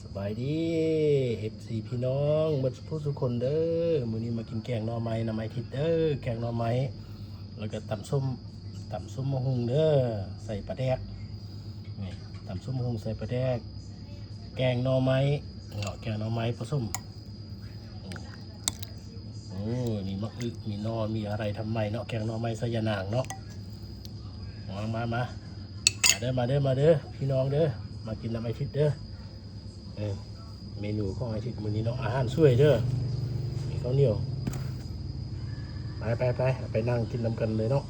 ສະບາຍດີ ເອັຟຊີ ພີ່ນ້ອງໝົດສູ່ຜູ້ສູ່ຄົນເດີ້. ມື້ນີ້ມາກິນແກງໜໍ່ໄມ້ນຳອ້າຍທິດເດີ້. ແກງໜໍ່ໄມ້ ແລ້ວກໍຕຳສົ້ມ ຕຳສົ້ມໝາກຫຸ່ງເດີ້ ໃສ່ປາແດກ. ນີ້ ຕຳສົ້ມໝາກຫຸ່ງໃສ່ປາແດກ ແກງໜໍ່ໄມ້ເນາະ ແກງໜໍ່ໄມ້ປະສົມ ໂອ້ ມີໝາກອຶ ມີໜໍ່ ມີອາໄລທຳໄມເນາະ ແກງໜໍ່ໄມ້ໃສ່ຢານາງເນາະ. ມາ ມາ ມາ ມາເດີ້ ມາເດີ້ ມາເດີ້ ພີ່ນ້ອງເດີ້ ມາກິນນຳອ້າຍທິດເດີ້. ເອີ ເມນູຂອງອ້າຍທິດມື້ນີ້ເນາະ ອາຫານສວຍເດີ້ ມີເຂົ້າໜຽວ. ໄປ ໄປ ໄປ ໄປນັ່ງກິນນຳກັນເລີຍເນາະ.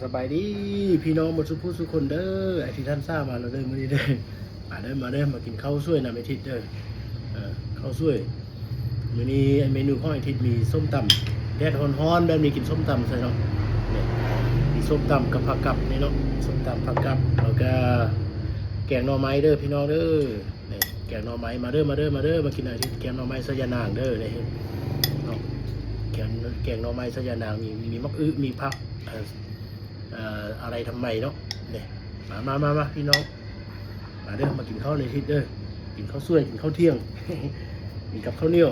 ສະບາຍດີພີ່ນ້ອງໝົດສູ່ຜູ້ສູ່ຄົນເດີ້. ອ້າຍທິດຫັນສາມາແລ້ວເດີ້ມື້ນີ້ເດີ້. ມາເດີ້ ມາເດີ້ ມາກິນເຂົ້າສວຍນຳອ້າຍທິດເດີ້. ເອີ ເຂົ້າສວຍ ມື້ນີ້ເມນູຂອງອ້າຍທິດມີສົ້ມຕຳ ແດດຮ້ອນໆແບບນີ້ກິນສົ້ມຕຳໃສ່ເນາະ. ນີ້ ມີສົ້ມຕຳກັບຜັກກັບນີ້ເນາະ ສົ້ມຕຳຜັກກັບ ແລ້ວກະແກງໜໍ່ໄມ້ເດີ້ ພີ່ນ້ອງເດີ້. ນີ້ ແກງໜໍ່ໄມ້ ມາເດີ້ ມາເດີ້ ມາເດີ້ ມາກິນອາຫານແກງໜໍ່ໄມ້ໃສ່ຢານາງເດີ້. ນີ້ເນາະ ແກງ ແກງໜໍ່ໄມ້ໃສ່ຢານາງ ມີ ມີໝາກອຶ ມີຜັກ ເອີ ອາໄລທຳໄມເນາະ. ນີ້ ມາ ມາ ມາ ມາ ພີ່ນ້ອງ ມາເດີ້ ມາກິນເຂົ້ານຳອ້າຍທິດເດີ້. ກິນເຂົ້າສວຍ ກິນເຂົ້າທ່ຽງ ກິນກັບເຂົ້າໜຽວ.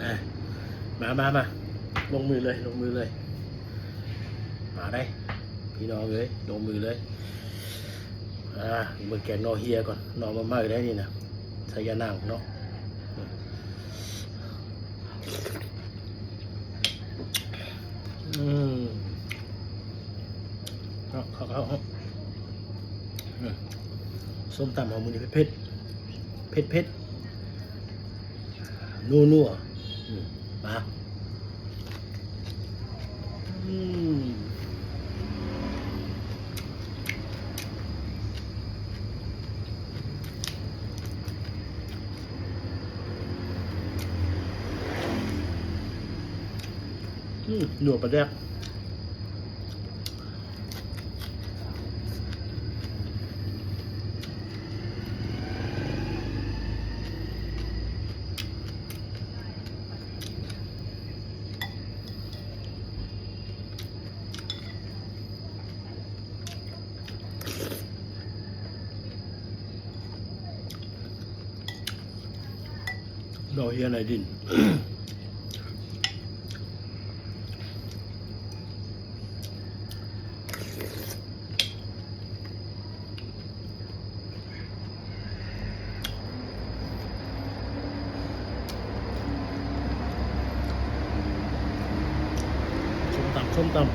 ອາ ມາ ມາ ມາ ລົງມືເລີຍ ລົງມືເລີຍ. ມາໄດ໋ ພີ່ນ້ອງເອີຍ ລົງມືເລີຍ. ອາ ເບິ່ງແກງໜໍ່ເຮຍກ່ອນ ໜໍ່ໃໝ່ໆໄດ໋ນີ້ນະ ໃສ່ຢານາງເນາະ. ອືມ ເນາະ ເຂົ້າ ເຂົ້າ ເຂົ້າ. ອືມ ສົ້ມຕຳເຮົາມື້ນີ້ເຜັດໆ ເຜັດໆ ນົວໆ. ອືມ ມາ ອືມ ອືມ ນົວປາແດກ. ໜໍ່ເຮຍໃນດິນ. ສົ້ມຕຳ ສົ້ມຕຳ.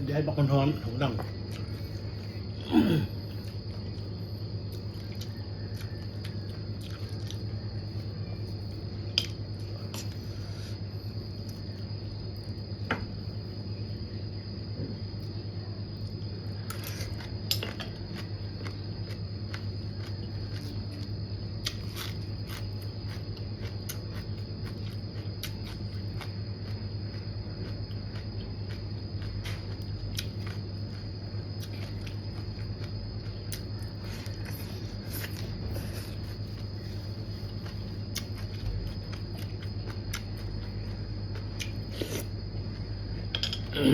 ແດດບັກຮ້ອນໆ ຫູດັງ. ອ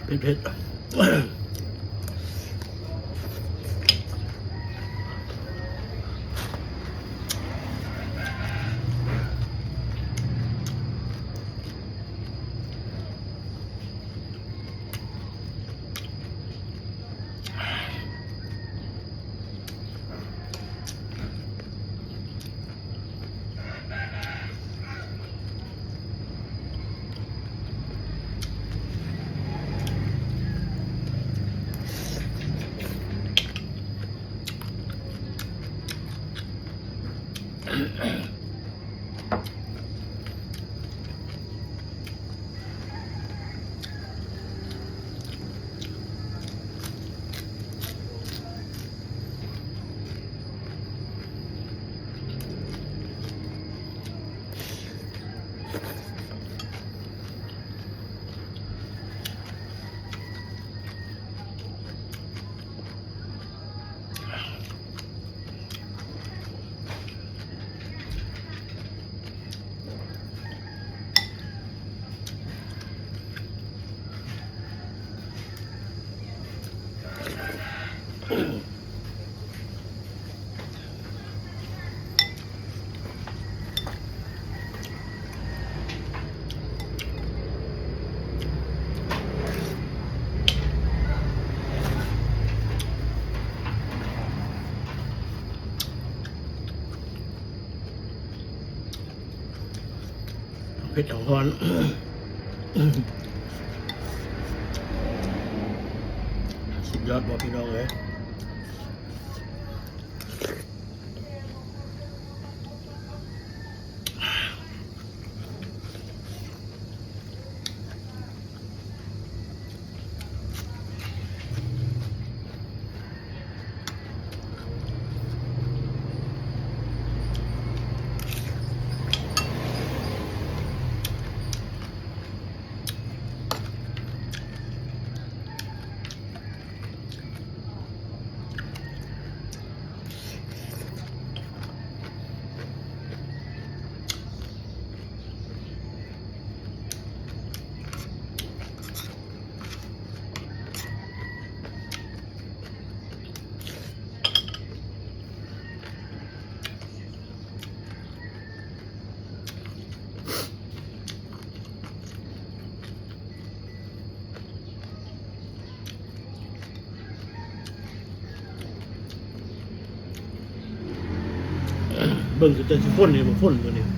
ເຜັດໆ. ເຜັດຈັ່ງຮ້ອນ ສຸດຍອດບໍ່ພີ່ນ້ອງເອີຍ. ເບິ່ງຄືຈະຊິຝົນນີ້ ບໍ່ຝົນມື້ນີ້. ເ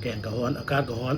ແກງກໍຮ້ອນ ອາກາດກໍຮ້ອນ.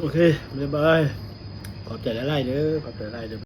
ໂອເຄ ບາຍບາຍ ຂອບໃຈຫຼາຍໆເດີ ຂອບໃຈຫຼາຍເດີ.